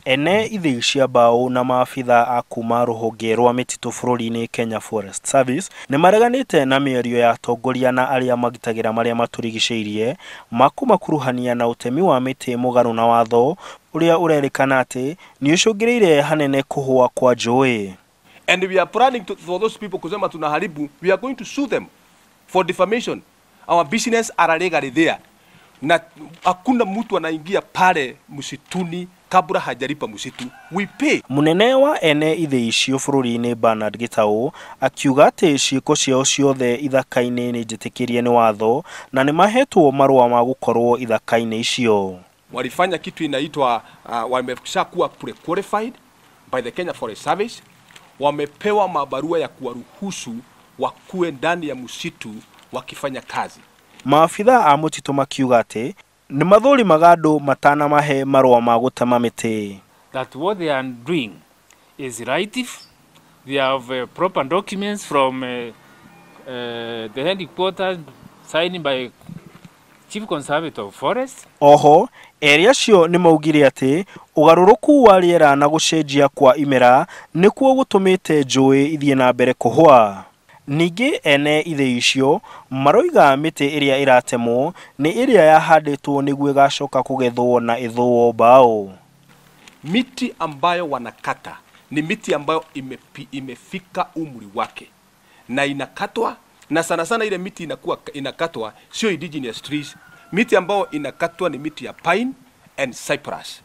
Ene ithĩi cia mbaũ na maabitha a kuma rũhonge rwa mĩtitũ bũrũri-inĩ Kenya Forest Service nĩmareganĩte na mĩario ya atongoria na arĩa magitagĩra marĩa matũrigicĩirie makũmakuruhania na ũtemi wa mĩtĩ mũgarũ na watho ũrĩa ũrerĩkana atĩ nĩũcũngĩrĩirie hanene kũhũa kwa njũĩ. And we are planning to, for those people kusema tunaharibu, we are going to sue them for defamation. Our business are legally there. Na hakuna mtu anaingia pale msituni kabla hajalipa msitu. We pay. Munene wa ene ithĩi icio bũrũri-inĩ Bernard Gitau akiuga atĩ ciĩko ciao ciothe ithaka-inĩ nĩ njĩtĩkĩrie nĩ watho na nĩmahetwo marũa ma gũkorwo ithaka-inĩ icio. Walifanya kitu inaitwa wameshakuwa pre-qualified by the Kenya Forest Service, wamepewa mabarua ya kuwaruhusu wakuwe ndani ya msitu wakifanya kazi. Maabitha a mũtitũ makiuga atĩ nĩmathũrimaga andũ matanamahe marũa ma gũtema mĩtĩ. That what they are doing is right. They have proper documents from the headquarters signed by Chief Conservator of Forest. Oho, erĩ acio nĩmaugire atĩ ũgarũrũku wa rĩera na gũcenjia kwa imera nĩkuo gũtũmĩte njũĩ ithiĩ na mbere kũhũa. Ningĩ ene ithĩi icio maroiga mĩtĩ ĩrĩa ĩratemwo nĩ ĩrĩa yahandĩtwo nĩguo ĩgacoka kũgethwo na ĩthũo mbaũ. Miti ambayo wanakata ni miti ambayo imefika umri wake na inakatwa, na sana sana ile miti inakuwa inakatwa sio indigenous trees. Miti ambayo inakatwa ni miti ya pine and cypress.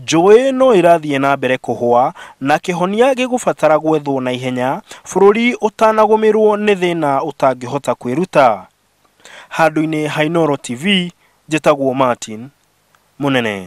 Njũĩ no irathiĩ na mbere kũhũa na kĩhonia gĩgũbatara gwethwo na ihenya bũrũri ũtanagũmĩrwo nĩ thĩna ũtangĩhota kwĩruta. Handũ-inĩ ha Inooro TV, njĩtagwo Martin Mũnene.